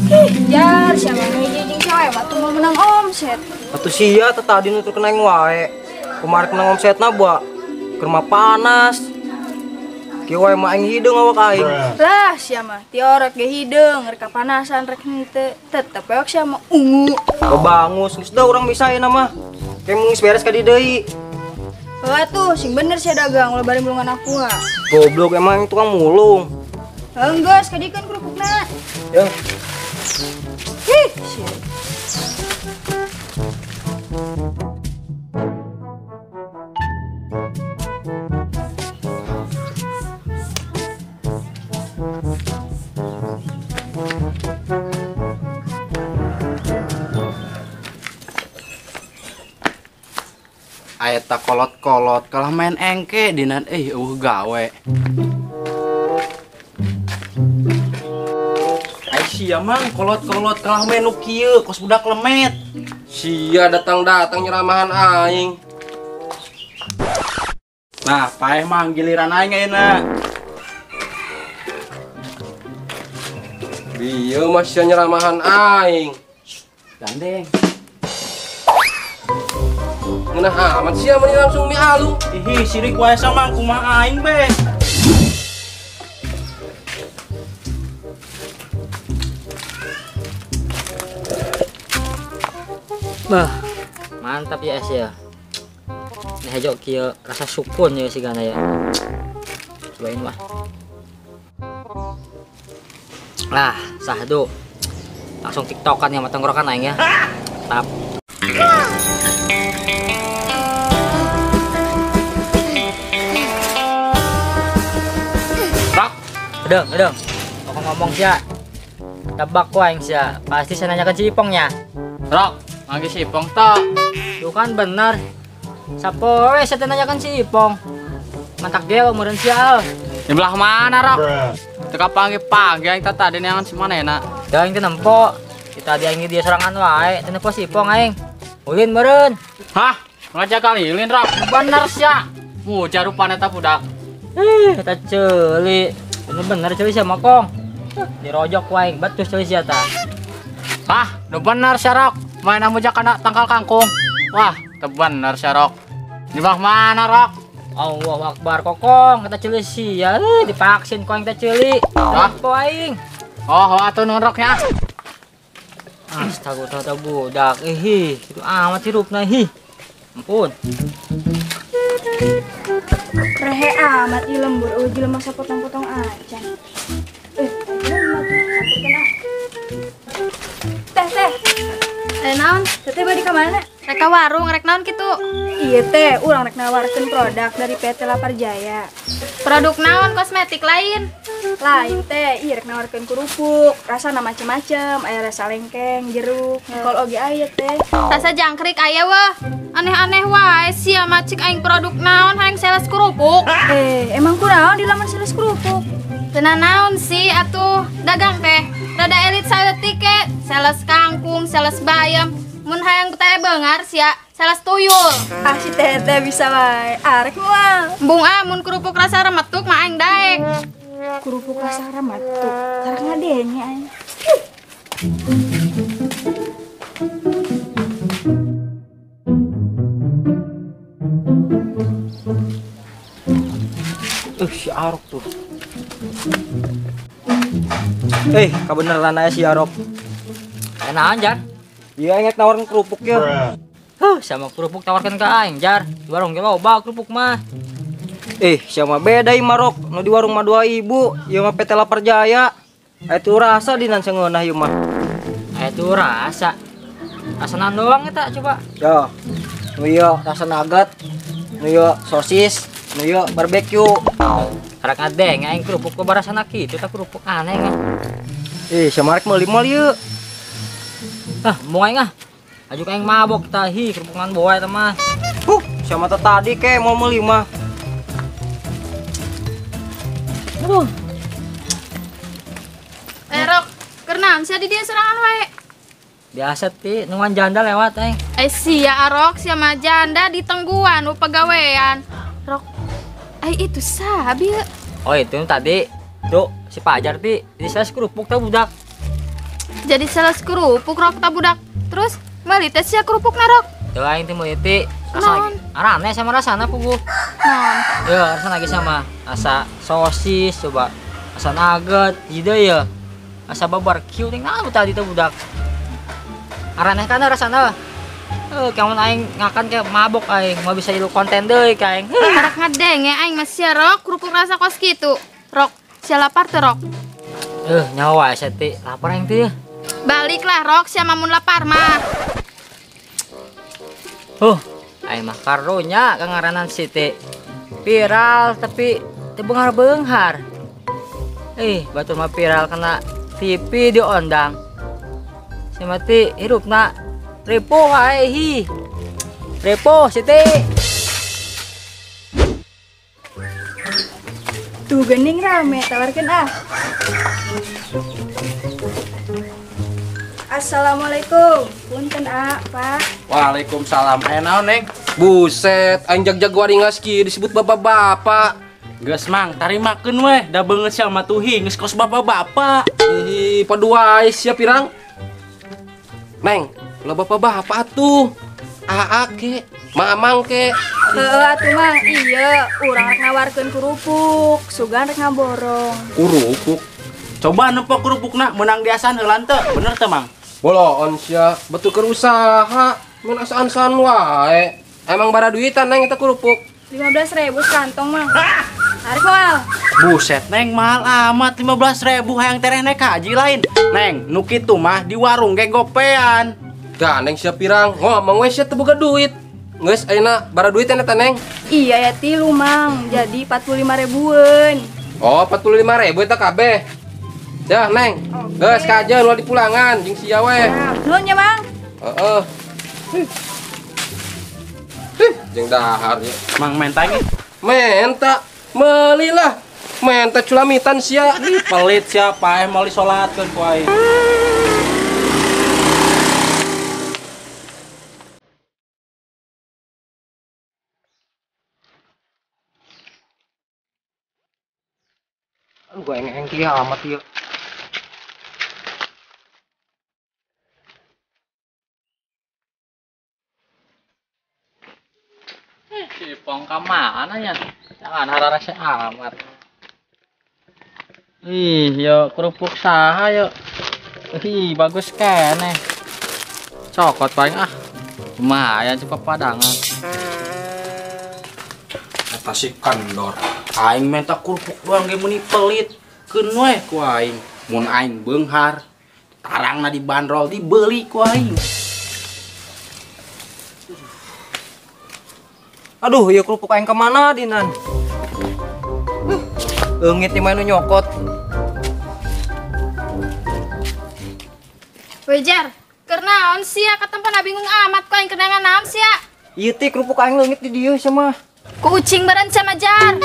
Ih, jar siapa ngiji jeung cewek batu mau menang omset. Atuh sia teh tadi nuturkeun aing wae. Kumaha rek menang omsetna buah? Keur mah panas. Kieu wae mah aing hideung awak aing. Lah sia mah tiorek ge hideung, rek kapanasan rek henteu. Tetep we sia mah ungu. Kebangus geus da urang misaeuna mah. Kayak mung geus beres ka dieu deui. Heuh atuh sing bener sia dagang ulah bari mulungan aku ha. Goblok emang tukang mulung. Heuh geus kadikeun kerupukna. Ya. Ih, sia. Eta kolot-kolot kalah main engke dinan eueuh gawe. Ai sia mang kolot-kolot kalah main nu kieu kos budak lemet. Sia datang-datang nyeramahan aing. Nah, paeh mang giliran aing ayeuna. Bieu mah sia nyeramahan aing. Gandeng. Ngeunah amat sia meni langsung mialu. Ih, sirik wae sama kumaha aing be. Bah, mantap ya es ya. Ini hejo kieu rasa sukun ya sigana ya. Cobain mah. Lah, sahdu. Langsung tiktokan ya matang tenggorokan aing ya. Mantap. Edeng, aku ngomong sia. Tebak ku aing sia. Pasti saya nanyakan si Ipongnya. Rok, lagi si Ipong tok. Tuh kan bener. Sapoe saya nanyakan si Ipong. Mantak gelo meureun sia. Di belah mana, Rok? Teka panggil-panggil aing tadi neangan si manehna. Da aing teh nempo. Kita tadi aing dia sorangan wae, teh nempo si Ipong aing. Ulin meureun. Hah? Ngajak kali ulin, Rok. Bener sia. Muja rupana eta budak. Ih, eta ceuli. Bener-bener ceuli sia mah kong. Dirojok wae betus ceuli sia tah. Hah, nu bener sia Rok. Main muja kana tangkal kangkung. Wah, teu bener sia Rok. Di belah mana, Rok? Allahu Akbar kokong, kata ceuli sia, divaksin ku aing teh ceuli. Hah? Po aing. Oh, atuh nun Roknya. Astaga, tata budak. Ih, itu amat hirupna ih. Ampun. Rehe amat ieu lembur eueuh jelema sapotong-potong acan. Teh, teh. Naon? Teteh bade ka mana? Rek ka warung, rek naon kitu? Iya teh, urang rek nawarkeun produk dari PT Lapar Jaya. Produk naon? Kosmetik lain? Lain teh, iya rek nawarkeun kerupuk, rasana macem-macem, aya rasa lengkeng, jeruk, kol oge aya teh. Rasa jangkrik aya weh. Aneh-aneh wae sia mah cik aing produk naon hayang sales kerupuk. Emang kunaon di laman sales kerupuk? Teu naon sih atuh dagang teh. Rada elit saeutik ke, sales kangkung, sales bayam. Mun hayang teh beungar sia, sales tuyul. Ah si teteh bisa wae. Arek moal. Embung ah mun kerupuk rasa remetuk mah aing daek. Kerupuk rasa remetuk, karek ngadenge aing. Si Arok tuh. Kebeneran aja si Arok. Enakan, Jar? Iya, inget nawarin kerupuk ya. Huh, sama kerupuk tawarkan ke aing, Jar. Di warung ge loba kerupuk mah. Sama beda ieu mah, Rok. Nu di warung mah 2000, ieu mah PT Lapar Jaya. Aya tuh rasa dinan sangeunah ieu mah. Aya tuh rasa. Rasa naon doang eta coba? Ya. Nu ieu rasa nugget, nu ieu sosis, nu ieu barbecue. Karek ngadeng aing kerupuk kok barasana kitu tah kerupuk aneh kan. Sama rek meuli moal ieu. Ah, mau aing ah. Ajuk aing mabok tah hi kerupukan boa eta mah. Huh, sama teh tadi ke mau meuli mah. Aduh. Rok, keur naon sia di dieu sorangan wae? Biasa ti, nungguan janda lewat aing. Sia Rok, sia mah janda ditengguan nu pagawean. Rok, itu saha bieu? Oh, itu tadi. Tuh, si Pajar ti, di sales kerupuk teh budak. Jadi sales kerupuk rok ta budak. Terus meuli teh sia kerupuk na rok. Teu aing teh meuli teh. Rasa arane sama rasana puguh. Naon? Ya, rasana lagi sama asa sosis coba. Asa nugget, jieu ya. Asa barbecue ting naon tadi teh budak. Araneh kana rasana. Kamu aing ngakan kayak mabok aing, mau bisa jadi konten deui ka aing. Karak ngadenge aing mah sia rok kerupuk rasa kos kitu. Rok, sia lapar teu rok? Nyawa sia teh, lapar aing teh. Baliklah rok, sia mamun lapar mah. Aing mah karunya kangaranan si teh. Viral tapi teu beunghar-beunghar. Batur mah viral kena TV diondang. Si mati hirupna repo ae hi. Repo si teh. Tuh gening rame tawarkeun ah. Assalamualaikum. Punten a, Pak. Waalaikumsalam. Aya naon, Neng? Buset, aing jag-jag waringas kieu disebut bapak-bapak. Geus mang, tarimakeun weh, da beungeut sia mah tuhi geus kos bapak-bapak. Ih, padu wae sia pirang. Neng, lah bapak-bapak atuh. Aa ke, mamang ke. Heuh atuh mah, iya, urang rek nawarkeun kerupuk, sugan rek ngaborong. Kerupuk? Coba nempo kerupukna meunang diasan heulan teu, bener teu, Mang? Boloon sia, betul keur usaha, mun asaan-asaan wae. Emang bara duitan Neng eta kerupuk. 15.000 sekantong, Mang. Tarik moal. Buset, Neng, mahal amat 15.000 hayang tereh naik haji lain. Neng, nu kitu mah di warung ge gopean. Dah, Neng sia pirang, ngomong we sia teu boga duit. Geus ayeuna bara duit eta Neng. Iya ya tilu, Mang. Jadi 45.000-an. Oh, 45.000 eta kabeh. Dah, Neng. Geus kajeun ulah dipulangan jeung sia we. Nuhun nya, Mang. Heeh. Jeung dahar ya. Mang menta ge. Menta meuli lah. Menta culamitan sia. Pelit sia paeh meuli salatkeun ku aing. Aduh, aing kieu amat ieu. Cipong ka mana nya? Jangan hararese amat. Ih, yo kerupuk saha yo. Ih, bagus keneh. Cokot paling ah. Lumayan cukup padangan. Eta si kendor. Aing minta kerupuk doang ge meuni pelit. Keun we ku aing. Mun aing beunghar, tarangna dibanderol dibeli ku aing. Aduh, ya kerupuk aing kemana dinan? Eungit di mana nyokot. Wejar, keur naon sia katempona bingung amat ku aing kenangan naon sia? Ieu teh kerupuk aing leungit di dieu sama. Ku ucing beureun sia mah Jar.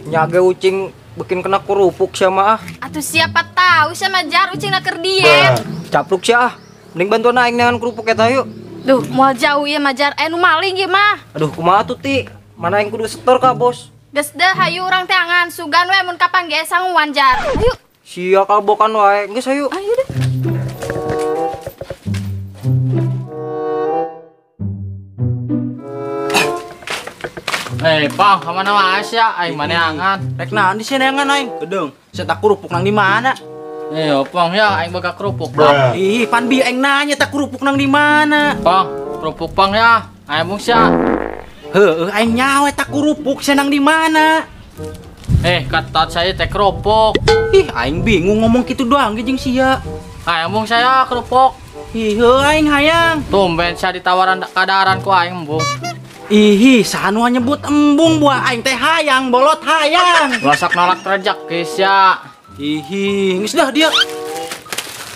Nyage ucing bikin kena kerupuk sia mah ah. Atuh siapa tahu sia mah Jar ucingna keur diet. Capruk sia ah. Mending bantuan aing neangan kerupuk eta yuk. Duh, moal jauh ieu mah Jar, aya nu maling ieu mah. Aduh, kumaha tuh ti? Mana aing kudu setor ka, Bos? Geus deh, hayu urang teangan, sugan we mun kapanggih sanguan Jar. Hayu. Sia kalbokan wae, geus hayu. Hayu deh. Pang, ka mana wae sia? Aing maneangan. Rek naon di sieneangan aing? Gedeung, sia tak kerupuk nang di mana? Pong ya, aing boga kerupuk, Bang. Ih, pan bi aing nanya tak kerupuk nang di mana? Pong, kerupuk pong ya. Aing mung sia. Heueuh, aing nyawe tak kerupuk sia nang di mana? Katat saya teh kerupuk. Ih, aing bingung ngomong kitu doang ge jeung sia. Aing mung saya kerupuk. Ih, heuh aing hayang. Tumben sia ditawaran kadaharan ku aing embung. Ih, saha nu nyebut embung buah aing teh hayang, bolot hayang. Masak nolak rejeki sia. Ihi, geus dah dia.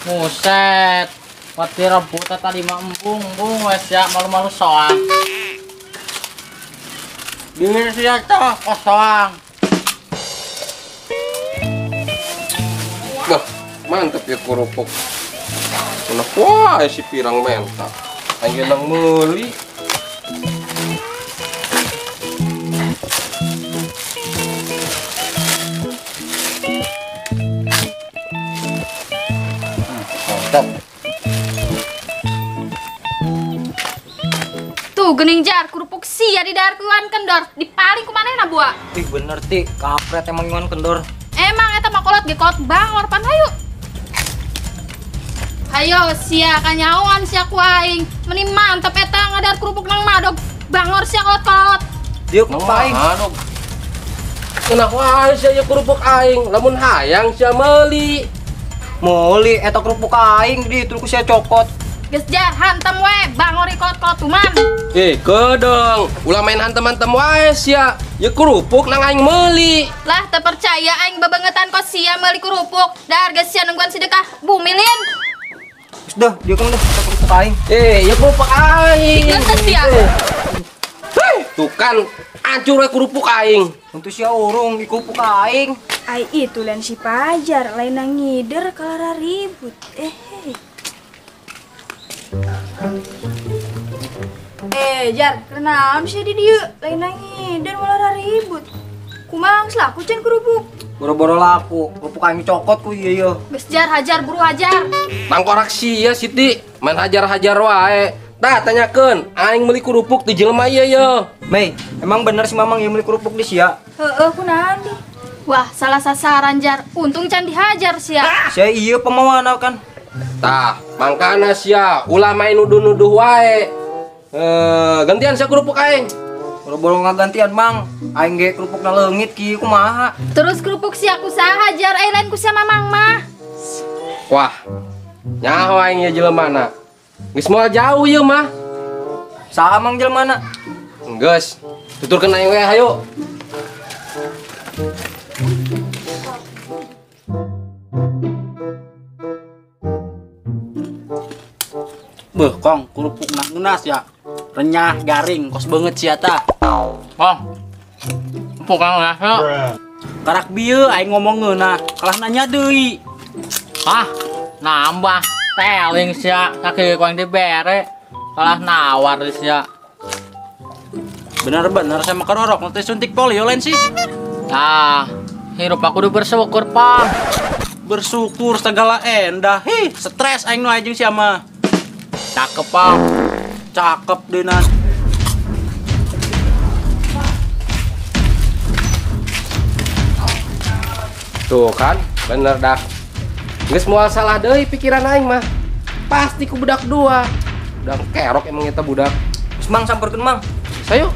Buset. Pati rebut tadi mah embung-embung wes ya malu-malu soang. Diri sia teh kosong. Wah, mantep ya kerupuk. Enak wae si pirang menta. Aing nang meuli. Stop. Tuh gening jar kerupuk sia di dahar ku Iwan Kendor, dipaling ku manehna buah. Ih bener ti, kapret emang Iwan Kendor. Emang eta mah kolot ge kolot bangor pan hayu. Hayo sia kanyaoan sia ku aing. Meni mantep eta ngadar kerupuk nang madog. Bangor sia kolot-kolot. Dieu ku aing. Kenapa wae sia kerupuk aing, lamun hayang sia meuli. Meuli eta kerupuk aing di ku sia cokot. Geus jar hantem we bangor kolot-kolot tuman. Eh, kedeng, ulah main hantem-hantem wae sia. Ye kerupuk nang aing meuli. Lah teu percaya aing bebengetan kos sia meuli kerupuk. Dahar geus sia nungguan sedekah bumi lin. Geus dah, dieu kan dah kerupuk aing. Eh, ye kerupuk aing. Geus sia. Hei, tuh kan hancur we kerupuk aing. Untuk sia urung di kerupuk aing. Ai itu lain si Pajar, lain nang ngider kalara ribut. Eh, Jar, kenaon sih di dieu? Lain ngider malah ribut. Kumaha geus laku can kerupuk? Boro-boro laku, kerupuk aing cokot ku ieu ye. Geus jar hajar buru hajar. Tangkorak sia Siti, main hajar-hajar wae. Tah tanyakeun, aing meuli kerupuk di jelema ieu ye. Mei, emang bener si Mamang ieu meuli kerupuk di sia? Heeh, kunaon di? Wah, salah sasaran jar. Untung can dihajar sia. Sia ieu pemawana kan. Tah, mangkana sia ulah main nuduh-nuduh wae. Gantian sia kerupuk aing. Boro-boro ngagantian, Mang. Aing ge kerupukna leungit kieu kumaha. Terus kerupuk sia ku saha jar, ai lain ku sia Mamang mah. Wah. Nyaho aing ieu jelemana. Geus moal jauh ieu mah. Saha Mang jelemana? Geus, tuturkeun aing we hayu. Beuh, Kong, kerupuk nak ngeunah ya. Renyah, garing, kos banget sia tah. Kong. Kerupuk ngeunah ya. Karak bieu aing ngomong ngeunah, kalah nanya deui. Hah, nambah teling sia, sakieu ku aing dibere. Kalah nawar sia. Bener-bener sama kerorok nanti suntik polio lain sih. Nah, hirup aku udah bersyukur, Pang. Bersyukur segala endah. Hih, stres aing nu aing sia mah. Cakep, Pang. Cakep deh, Nan. Tuh kan, bener dah. Geus moal salah deui pikiran aing mah. Pasti ku budak dua. Budak kerok emang eta budak. Geus Mang samperkeun Mang. Sayo.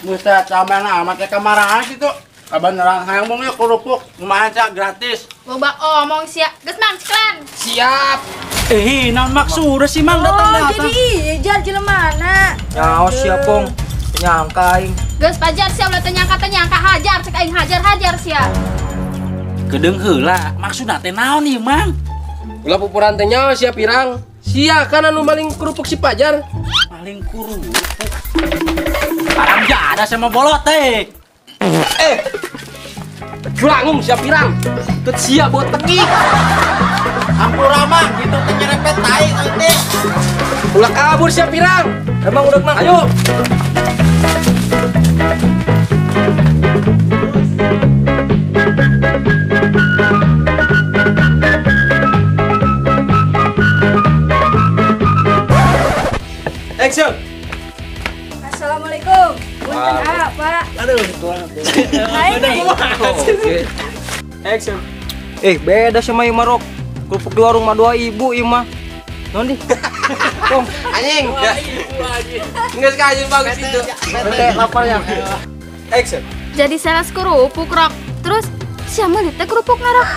Buset, sampean amat ya kemarahan gitu. Kabeneran hayang mong yuk kerupuk, lumayan sia gratis. Loba omong sia, geus Mang ciklan. Siap. Eh, naon maksudna sih Mang datang-datang? Oh, jadi ieu jar jelemana. Nyaho sia Pong, nyangka aing. Geus Pajar sia ulah teu nyangka-nyangka hajar cek aing hajar-hajar sia. Kedeung heula, maksudna teh naon ieu Mang? Ulah pupuran teh nyaho sia pirang. Sia kan anu maling kerupuk si Pajar. Maling kerupuk. Haram jadah sama bolot teh. Eh, culangung sia pirang. Teu sia buat teki. Ampura mah gitu teh nyerempet tai nanti. Ulah kabur sia pirang. Emang udah Mang. Ayo. Action. Assalamualaikum. Punten ah, Pak. Aduh, Hai. Action. Eh, beda sama ieu mah, Rok. Kerupuk di warung mah 2.000 ieu mah. Naon di? Kong, anjing. Geus ka anjing bagus itu. Teh laparnya. Action. Jadi sales kerupuk, Rok. Terus sia meuli teh kerupuk na, Rok?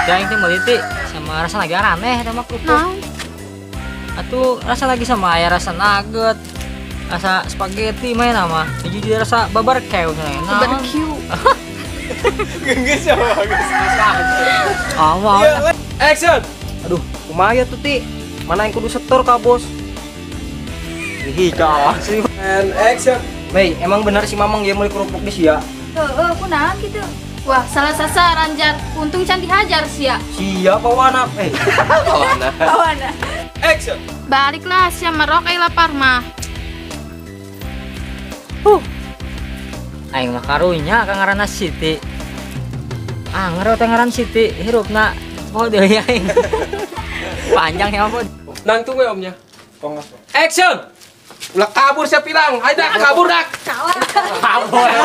Teh aing teh meuli teh sama rasa lagi aneh eta mah kerupuk. Naon? Atuh rasa lagi sama aya rasa nugget, rasa spaghetti mah nama. Jadi dia rasa barbeque cenah. Barbeque. Geus ya bagus. Ah, mau. Action. Aduh, kumaha tuh Ti? Mana yang kudu setor ka bos? Ih, kalah sih. And action. Mei, emang bener si Mamang dia meuli kerupuk di sia? Heeh, kunaon kitu? Wah, salah sasaran jar. Untung can dihajar sia. Sia pawana. Eh, pawana. Pawana. Action. Baliklah sia merok ai lapar mah. Aing mah karunya ka ngaranna Siti. Anger teh ngaran Siti hirupna poho deui aing. Panjang ya ampun. Nangtung we omnya. Action. Ulah kabur siap pirang. Ayo dak kabur dak. Kalah. Kabur.